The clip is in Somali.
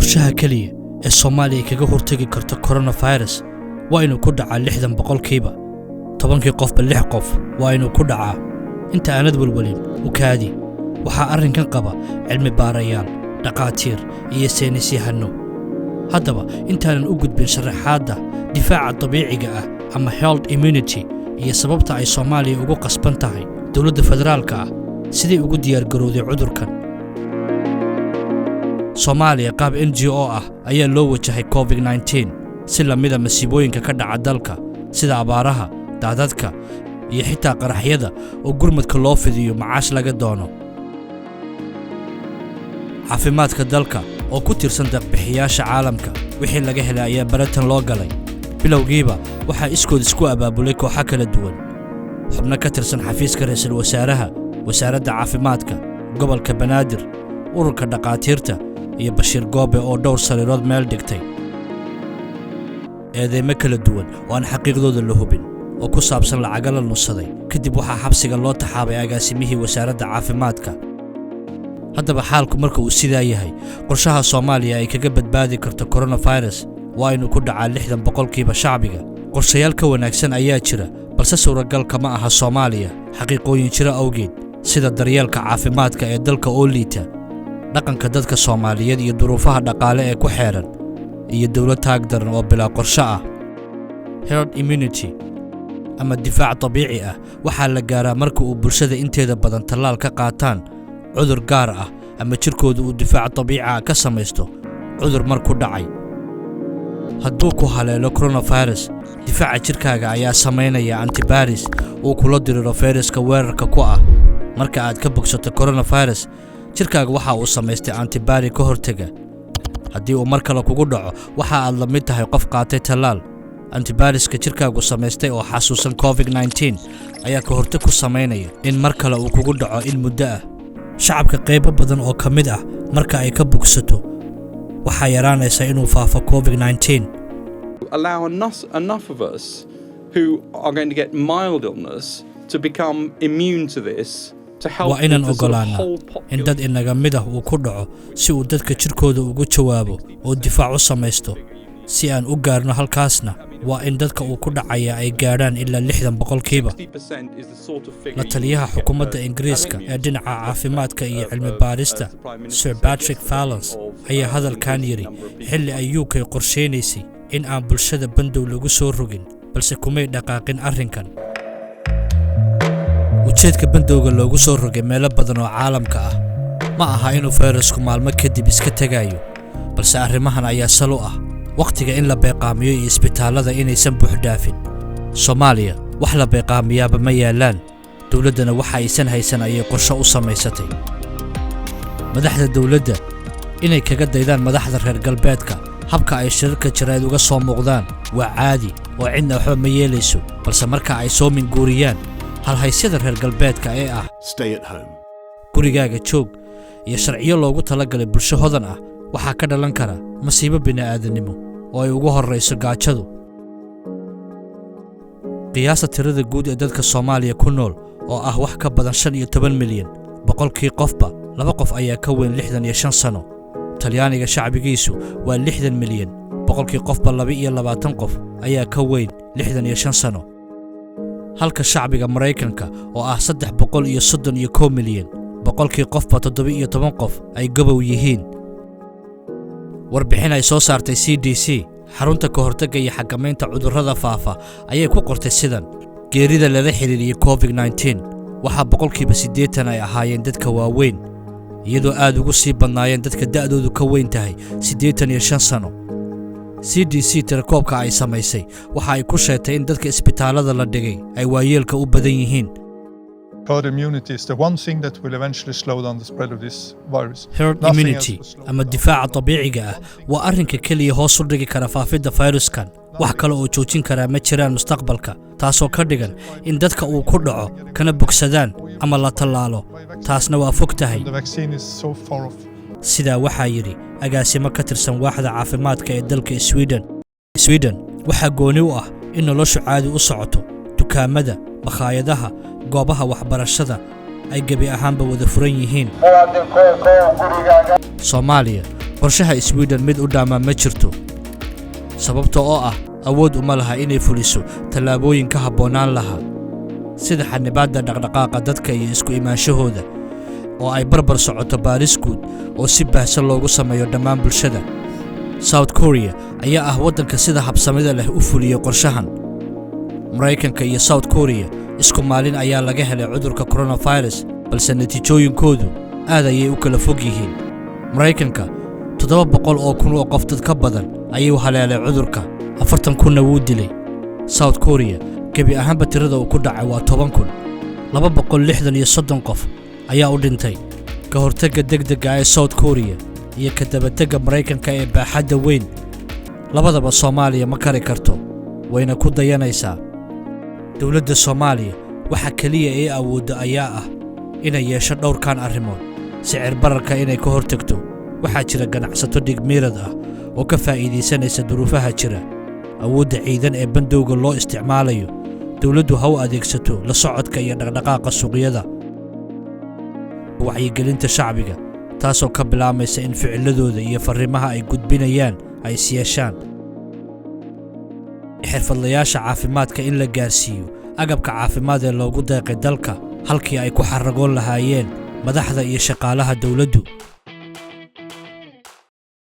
Qorshaha keliya ee Soomaaliya kaga hortegi karto coronavirus waa inuu ku dhacaa 60%. 10-kii qofba lix qof waa inuu ku dhacaa. Inta aanad welwelin, u kaadi. Waxaa arrinkan qaba cilmi baarayaal, dhaqaatiir iyo saynisyahanno. Haddaba, intaanan u gudbin sharaxaadda difaaca dabiiciga ah ama herd immunity iyo sababta ay Soomaaliya ugu qasban tahay dowladda federaalka ah siday ugu diyaargarowday cudurkan. Soomaaliya qaab NGO ah ayaa loo wajahay COVID-19, si lamida masiibooyinka ka dhaca dalka sida abaaraha, daadadka iyo xitaa qaraxyada oo gurmadka loo fidiyo macaash laga doono. Caafimaadka dalka oo ku tirsan deeqbixiyaasha caalamka wixii laga helay ayaa baratan loo galay. Bilowgiiba waxaa iskood isku abaabulay kooxo kala duwan, xubno ka tirsan xafiiska ra'iisul wasaaraha, wasaaradda caafimaadka, gobolka Banaadir, ururka dhaqaatiirta iyo Bashiir Goobe oo dhowr sariirood meel dhigtay. Eedeymo kala duwan oo aan xaqiiqdooda la hubin oo ku saabsan lacaga la lunsaday kadib, waxaa xabsiga loo taxaabay agaasimihii wasaaradda caafimaadka. Haddaba, xaalku marka uu sidaa yahay, qorshaha Soomaaliya ay kaga badbaadi karto coronavirus waa inuu ku dhacaa 60% shacbiga. Qorshayaal ka wanaagsan ayaa jira, balse suuragal kama aha Soomaaliya xaqiiqooyin jira awgeed, sida daryeelka caafimaadka ee dalka oo liita, dhaqanka dadka Soomaaliyeed iyo duruufaha dhaqaale ee ku xeeran, iyo dowlad taag daran oo bilaa qorsho ah. Herd immunity ama difaac dabiici ah waxaa la gaaraa marka uu bulshada inteeda badan tallaal ka qaataan cudur gaar ah ama jirkooda uu difaac dabiici ah ka samaysto cudur mar ku dhacay. Hadduu ku haleelo coronavirus, difaaca jirkaaga ayaa samaynaya antibodies uu kula diriro fayraska weerarka ku ah. Marka aad ka bogsato coronavirus, jirkaaga waxa uu samaystay antibody ka hortega. Haddii uu mar kale kugu dhaco, waxa aad la mid tahay qof qaatay tallaal. Antibodies-ka jirkaagu samaystay oo xasuusan COVID-19 ayaa ka hortag ku samaynaya in mar kale uu kugu dhaco in muddo ah. Shacabka qaybo badan oo ka mid ah marka ay ka bogsato, waxaa yaraanaysa inuu faafo COVID-19. Allow enough of us who are going to get mild illness to become immune to this. Waa inaan oggolaannaa in dad inaga mid ah uu ku dhaco si uu dadka jirkooda ugu jawaabo oo difaac u samaysto. Si aan u gaarno halkaasna, waa in dadka uu ku dhacaya ay gaadhaan ilaa 60%. La taliyaha xukuumadda Ingiriiska ee dhinaca caafimaadka iyo cilmi baadhista, Sir Patrick Vallance, ayaa hadalkan yidhi xilli ay UK qorshaynaysay in aan bulshada bandow lagu soo rogin, balse kumay dhaqaaqin arrinkan. Ujeedka bandowga loogu soo rogay meelo badan oo caalamka ah ma aha inuu fayrasku maalmo kadib iska tegayo, balse arrimahan ayaa sal u ah: wakhtiga in la beeqaamiyo iyo isbitaallada inaysan buuxdhaafin. Soomaaliya wax la beeqaamiyaaba ma yaallaan, dowladdana waxa aysan haysan ayay qorsho u samaysatay. Madaxda dowladda inay kaga daydaan madaxda reer galbeedka habka ay shirarka jaraa'id uga soo muuqdaan waa caadi oo cidna waxba ma yeelayso, balse marka ay soo minguuriyaan halhaysyada reer galbeedka ee ah Stay at home. "gurigaaga joog" iyo sharciyo loogu talagalay bulsho hodan ah, waxaa ka dhalan kara masiibo bini'aadannimo oo ay ugu horrayso gaajadu. Qiyaasta tirada guud ee dadka Soomaaliya ku nool oo ah wax ka badan 15 milyan, 100-kii qofba laba qof ayaa ka weyn 65 sano. Talyaaniga shacbigiisu waa 60 milyan, 100-kii qofba 22 qof ayaa ka weyn 65 sano, halka shacbiga Maraykanka oo ah 331 milyan, 100-kii qofba 17 qof ay gabow yihiin. Warbixin ay soo saartay CDC, xarunta ka hortagga iyo xakamaynta cudurrada faafa, ayay ku qortay sidan: geerida lala xiriiriyey COVID-19 waxaa 80% ay ahaayeen dadka waaweyn, iyadoo aad ugu sii badnaayeen dadka da'doodu ka weyn tahay 85 sano. CDC tirakoobka ay samaysay waxa ay ku sheegtay in dadka isbitaallada la dhigay ay waayeelka u badan yihiin. Herd immunity is the one thing that will eventually slow down the spread of this virus. Herd Nothing immunity else will slow ama down. difaaca dabiiciga ah waa arrinka keliya hoos u dhigi kara faafidda fayraskan. Wax kale oo joojin karaa ma jiraan mustaqbalka, taasoo ka dhigan in dadka uu ku dhaco kana bogsadaan ama la tallaalo, taasna waa fog tahay. The vaccine is so far off. Sidaa waxaa yidhi agaasimo ka tirsan waaxda caafimaadka ee dalka Sweden. Sweden waxaa gooni u ah in noloshu caadi u socoto, dukaamada, makhaayadaha, goobaha waxbarashada ay gebi ahaanba wada furan yihiin. Soomaaliya Qorshaha Sweden mid u dhaamaa ma jirto, sababta oo ah awood uma laha inay fuliso tallaabooyin ka habboonaan lahaa, sida xanibaadda dhaqdhaqaaqa dadka iyo isku imaanshahooda oo ay barbar socoto baaris guud oo si baahsan loogu sameeyo dhammaan bulshada. South Korea ayaa ah waddanka sida habsamida leh u fuliyey qorshahan. Maraykanka iyo South Korea isku maalin ayaa laga helay cudurka coronavirus, balse natiijooyinkoodu aad ayay u kala fog yihiin. Maraykanka 700,000 oo qof dad ka badan ayuu haleelay cudurka, 40,000-na wuu dilay. South Korea gebi ahaanba tirada uu ku dhacay waa 10,000, 236 qof ayaa u dhintay. Ka hortagga degdegga ee South Korea iyo ka dabategga Maraykanka ee baaxadda weyn labadaba Soomaaliya ma kari karto, wayna ku dayanaysaa. Dowladda Soomaaliya waxa keliya ee awooddo ayaa ah inay yeesho dhowrkan arrimood: sicir bararka inay ka hortagto, waxaa jira ganacsato dhigmiirad ah oo ka faa'iidaysanaysa duruufaha jira; awoodda ciidan ee bandowga loo isticmaalayo, dowladdu ha u adeegsato la socodka iyo dhaqdhaqaaqa suuqyada; wacyigelinta shacbiga, taasoo ka bilaamaysa in ficiladooda iyo farriimaha ay gudbinayaan ay is yeeshaan; xirfadlayaasha caafimaadka in la gaarsiiyo agabka caafimaad ee loogu deeqay dalka, halkii ay ku xarragoon lahaayeen madaxda iyo shaqaalaha dowladdu.